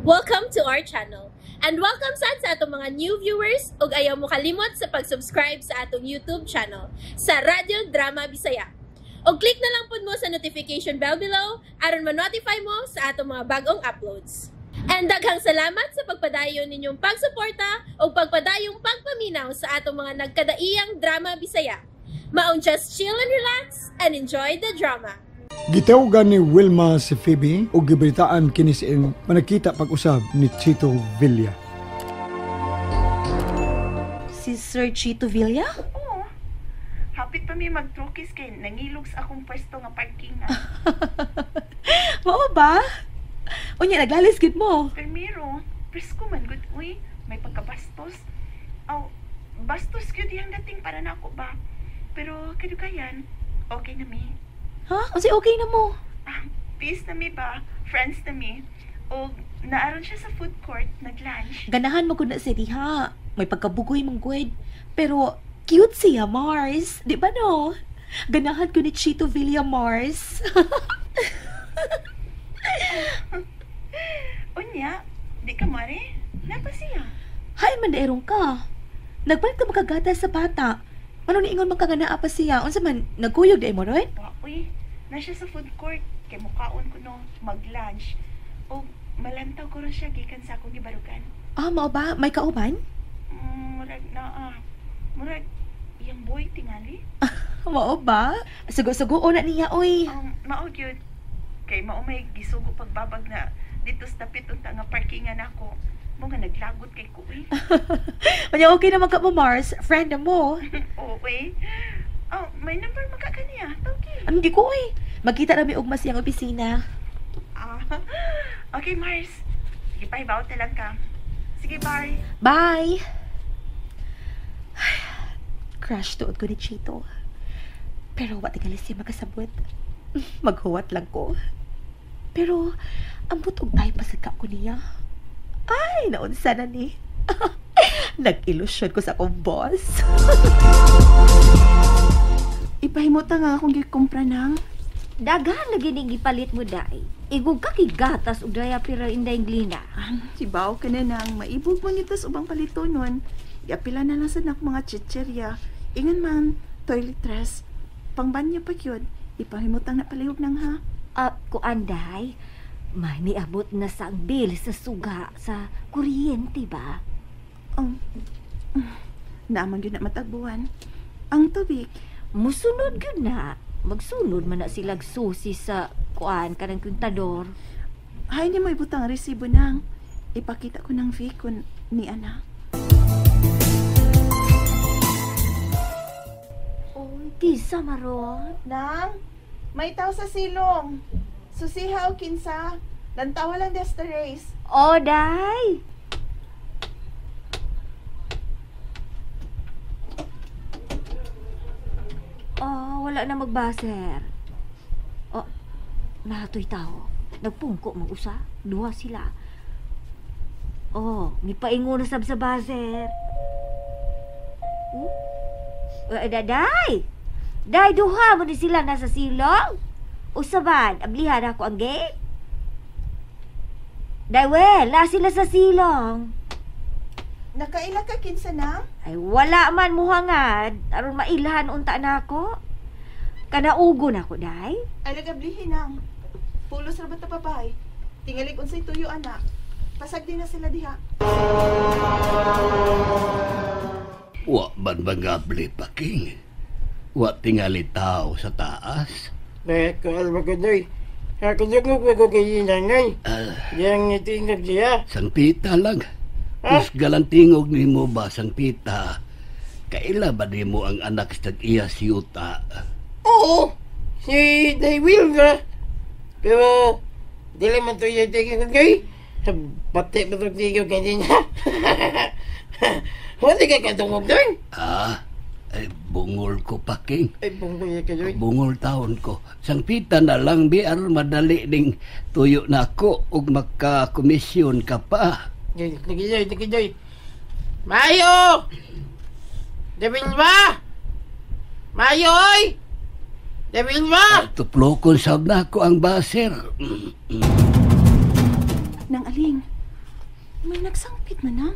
Welcome to our channel. And welcome sad sa atong mga new viewers ug ayaw mo kalimot sa pag-subscribe sa atong YouTube channel sa Radyo Drama Bisaya. Og click na lang pud mo sa notification bell below aron ma-notify mo sa atong mga bagong uploads. And daghang salamat sa pagpadayon ninyong pagsuporta ug pagpadayong pagpaminaw sa atong mga nagkadaiyang drama Bisaya. Maong just chill and relax and enjoy the drama. Gitawgan ni Wilma si Phoebe ug gibalitaan kini sa iyang manakita pag-usab ni Chito Villa. Si Sir Chito Villa? Oo. Hapit pa mi magtrukis kay nangilog sa akong pwesto nga parking na. Mao ba? Unya, naglalis gid mo. Permiro, presko man gud uy, may pagkabastos. Aw, bastos gyud iyang dating para nako ba. Pero kadugayan, okay na mi. Ha? Unsay okay na mo? Ah, peace na mi ba? Friends na mi. O naaron siya sa food court, nag-lunch. Ganahan mo gud na si diha. May pagkabugoy mong good. Pero cute siya, Mars. Di ba no? Ganahan ko ni Chito Villa, Mars. Unya, di ka mare? Napa siya? Hain man daerong ka. Nagpalit ka makagata sa bata. Ano niingon man ka nga naa pa siya? Unsa man, nagkuyog di mo ron? Wa, uy, na siya sa food court. Kay mukaon ko no, mag-lunch. O malantaw ko rin siya gikan sa akong gibarugan. Ah, mao ba? May kauban? Murag na ah. Murag iyang boy tingali. Mao ba? Sugo-sugo na niya, oy. Mao gyud. Kay mao may gisugo pagbabag na dito sa dapit unta nga parkingan nako. Mo nga naglagot kay ko uy. Unya okay naman ka mo, Mars. Friend na mo. Okay. Oh, may number man ka kaniya. Tawgi. Ano di ko, oy. Magkita na mi ugma siyang opisina. Ah. Okay, Mars. Sige, pahibaw na lang ka. Sige, bye. Bye! Ay, crush tuod ko ni Chito. Pero wa tingali siya makasabot. Maghuwat lang ko. Pero ambot og time pasagka ko niya. Ay, naunsa na ni. Nag-ilusyon ko sa akong boss. Ipahimuta nga akong gikumpra nang. Daghan lagi ning gipalit mo dai. Igog ka kay gatas ug daya pira inday glina. Sibaw ka na nang maibog man ito sa ubang palitonon. Iapila na lang sa nak mga chicherya. Ingan man, toiletries. Pangbanyo pa yun. Ipahimutang na palihog nang ha. Kuan day, may miabot na sa ang bill sa suga sa kuryente ba? Naman yun na matagbuan. Ang tubig. Musunod gyud na. Magsunod man na silag susi sa kuan kanang kontador. Hay ni mo ibutang resibo nang. Ipakita ko ng fee kun ni ana. Oy, kisa maron. Nang, may tao sa silong. Susiha o kinsa. Lantawa lang des the race. O, day. Oh, wala na magbaser. Oh, natoy tao. Nagpungko mag-usa. Duha sila. Oh, mipaingo na sab sa baser. Oh? Day! Day, duha mo ni sila nasa silong. Usaban, ablihan ako ang gate. Day, well, na sila sa silong. Nakaila ka kinsa na? Ay, wala man muhangad. Aron mailhan unta na ako. Kanaugo na ako, day. Ay, lagablihin nang. Pulos ra ba ta babay? Tingalig unsay tuyo, anak. Pasag din na sila diha. Wa man mangabli pa, King. Wa tingali tao sa taas. Sangpita lang. Kusgalang tingog ni mo ba, Sangpita? Kaila ba ni mo ang anak sa tag-iya siyuta? Oo, si Day Wilma. Pero, dili man to yung tingog kay. Pati ba itong tingog kay niya? Wala ka katungog doon? Ah, ay bungol ko pa, King. Ay, bungol ka doon. Bungol taon ko. Sangpita na lang, bi, aron madali ning tuyo na ako ug makakomisyon ka pa. Nagidoy, nagidoy. Mayo! Debilma! Mayo, oy! Debilma! Tuplokon sab na ako ang baser. Nang aling, May nagsangpit man na.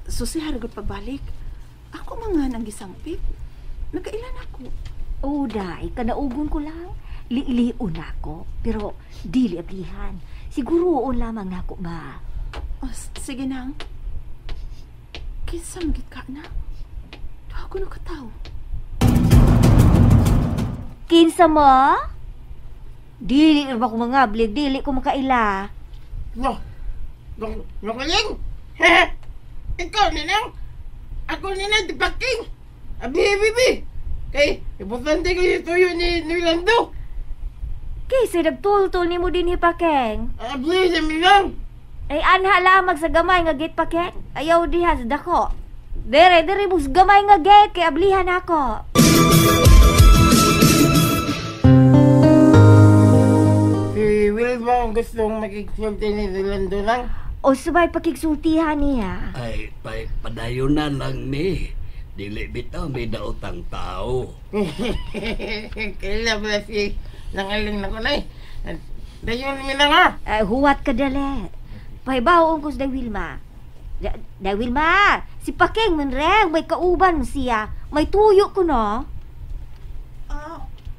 Susi haragot pagbalik. Ako mga nang gisangpit. Nagkailan ako. Oh, day, kanaugon ko lang. Liilion ako, pero dili ablihan. Siguro on lamang nako ba. Oh, sige nang. Kinsa magit ka na? Duha ko no kataw. Kinsa mo? Dili ba ko mga ablig, dili ko makaila. No. No, no kaling. Ikaw ni nang. Ako ni nang dipaking. Abi, bibi. Kay importante kayo tuyo ni Nilando. Kaysa nagtultol ni mo din hipakeng. Abi sa milang. Ay anha lamang sa gamay nga gate pakeng. Ayaw diha sa dako. Dere, dere mo sa gamay nga gate kay ablihan ako. Si Wilma ang gustong makiksulti ni Nilando lang. O sabay pakigsultihan niya. Ay, padayon na lang ni. Dili bitaw may daotang tao. Kaila ba si nangaling na ko na eh. Dayon mi na nga. Ay, huwat ka dali. Pahibaw ko sa Day Wilma. Day Wilma, si Pakeng man re, may kauban mo siya. May tuyo ko no.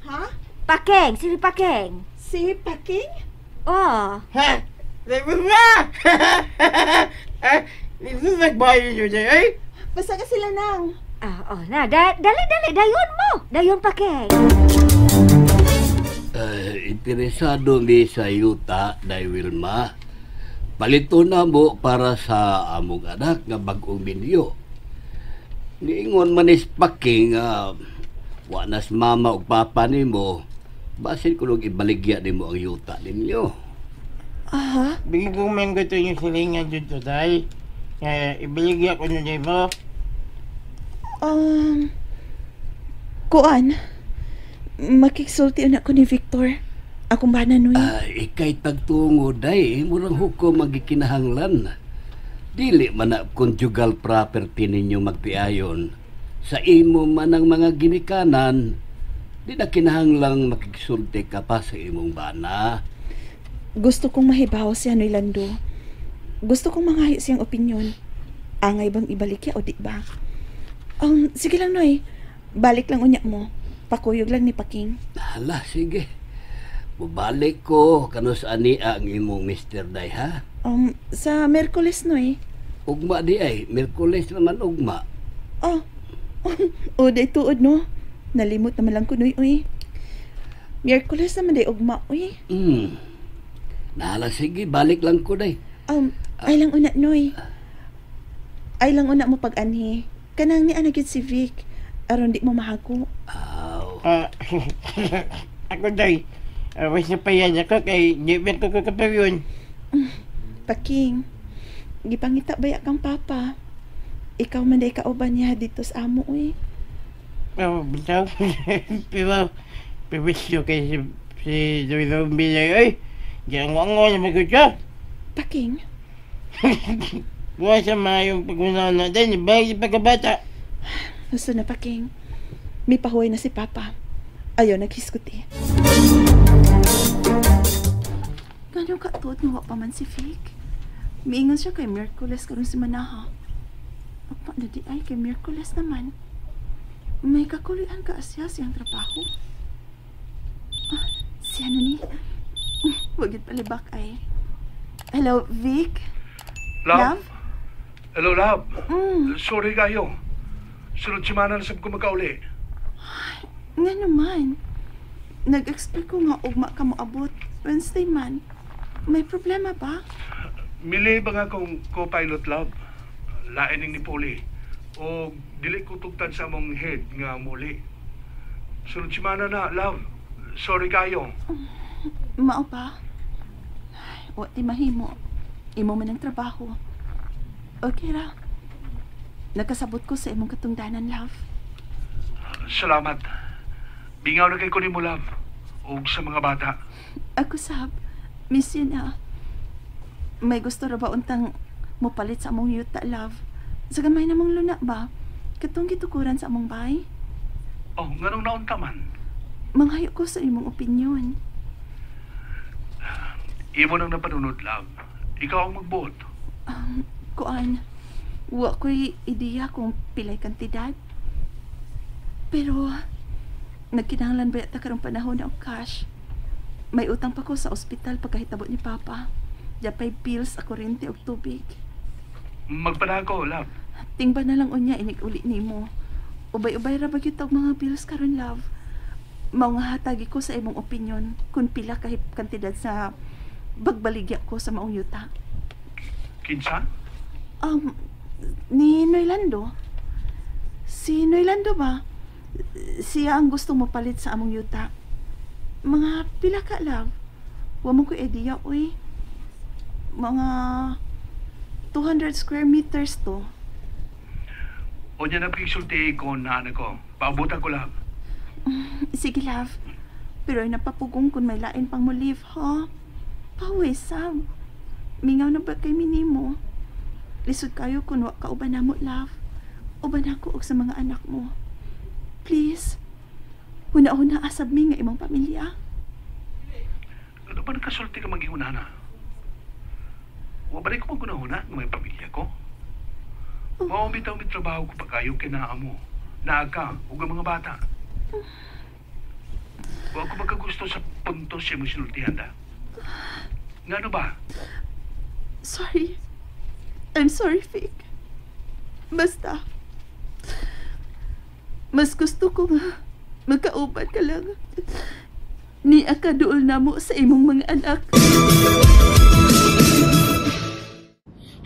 Ha? Pakeng, si Pakeng. Si Paking? Oh. Ha? Day Wilma! Dito nagbayo yun eh. Basta ka sila nang. Ah, oh, na, dali, dali, dayon mo. Dayon Pakeng. Interesado mi sa yuta, Day Wilma. Palito na mo para sa among anak nga bag-ong minyo. Niingon man is Paking, wa nas mama ug papa nimo, basin ko nung ibaligya nimo ang yuta ninyo. Aha. Bigyan man ko ito yung silingan dito, Day. Ibaligya ko nyo nimo. Kuan, makiksulti na ko ni Victor. Akong bana, Noy. Ikay tagtungo, Day. Murang hukom ang gikinahanglan. Dili man na conjugal property ninyo magpiayon. Sa imo man ang mga ginikanan, di na kinahanglang makiksulti ka pa sa imong bana. Gusto kong mahibaw siya, Noy Lando. Gusto kong mangayo siyang opinyon. Angay bang ibalikya o di ba? Sige lang, Noy. Balik lang unya mo. Pakuyog lang ni Paking. Hala, sige. Bubalik ko kanus ani ang imong Mr. Day, ha? Sa Merkules, Noy. Ugma di ay. Merkules naman ugma. Oh. O, day tuod, no? Nalimot naman lang ko, Noy, uy. Merkules naman day ugma, uy. Nahala, sige. Balik lang ko, day. Ay lang una, Noy. Ay lang una mo pag-anhi. Kanang ni anagit si Vic. Aron di mo mahago. Aw. Ako, day. Awas na pa yan ako kay di ba ko kakapag yun. Paking, gipangita baya kang papa. Ikaw man day kauban niya dito sa amo, uy. Oh, bitaw. Pero, piwisyo kay si Joy Zombie na yun, uy. Di ang wango na magkutya. Paking? Buwan sa mga yung pag-unahan natin, iba yung pagkabata. Gusto na, Paking. May pahuway na si Papa. Ayaw, naghisguti. Gano'n ka tuod nga wa pa man si Vic? Miingon siya kay Merkules karon si Manaha. Apa na di ay kay Merkules naman. May kakulian ka asya siyang trabaho. Ah, siya na ni. Huwag yun palibak ay. Hello, Vic? Love? Hello, love. Mm. Sorry kayo. Sunod semana na sab ko magkauli. Nga naman. Nag-expect ko nga ugma ka moabot. Wednesday man. May problema ba? Mili ba nga kong co-pilot, love? Laining ni Poli. O dili ko tugtan sa among head nga muli. Sunod semana na, love. Sorry kayo. Mao pa? Ay, wa ti mahimo. Imo man ang trabaho. Okay ra. Nakasabot ko sa imong katungdanan, love. Salamat. Bingaw na kay ko nimo, love. Og sa mga bata. Ako sab, miss you na. May gusto ra ba untang mopalit sa among yuta, love? Sa gamay namang luna ba? Katong gitukuran sa among bay? Oh, nganong naunta man? Manghayo ko sa imong opinyon. Imo nang napanunod, love. Ikaw ang magbuot. Kuan, wa ko'y ideya kung pilay kantidad. Pero, nagkinahanglan ba yata karong panahon na og cash? May utang pa ko sa ospital pagkahitabo ni Papa. Japay bills ako rente og tubig. Magpanago, love. Tingba na lang unya inig uli nimo. Ubay-ubay ra ba gyud tog mga bills karon, love? Mao nga hatagi ko sa imong opinion kung pila kahit kantidad sa bagbaligya ko sa maong yuta. Kinsa? Ni Noylando. Si Noylando ba? Siya ang gusto mo palit sa among yuta. Mga pila ka, love? Wa mo ko idea, uy. Mga 200 square meters to. O niya napigsulti ko na anak ko. Paabutan ko, love. Sige, love. Pero ay napapugong kung may lain pang mo leave, ha? Paway, Sam. Mingaw na ba kay minimo? Lisod kayo kung wa ka uban namo, love. Uban ako og sa mga anak mo. Please. Huna-huna asab mi nga imong pamilya. Ano ba nakasulti ka maghihuna na? Wa ba rin ko maghunahuna nga may pamilya ko? Mao bitaw may trabaho ko pagkayo kay naa mo. Naa ka ug ang mga bata. Wa ko magkagusto sa punto siya mo sinultihan da. Ngano ba? Sorry. I'm sorry, Vic. Basta, mas gusto ko nga magkauban ka lang. Ni akaduol na mo sa imong mga anak.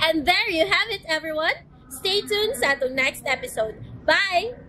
And there you have it, everyone. Stay tuned sa atong next episode. Bye!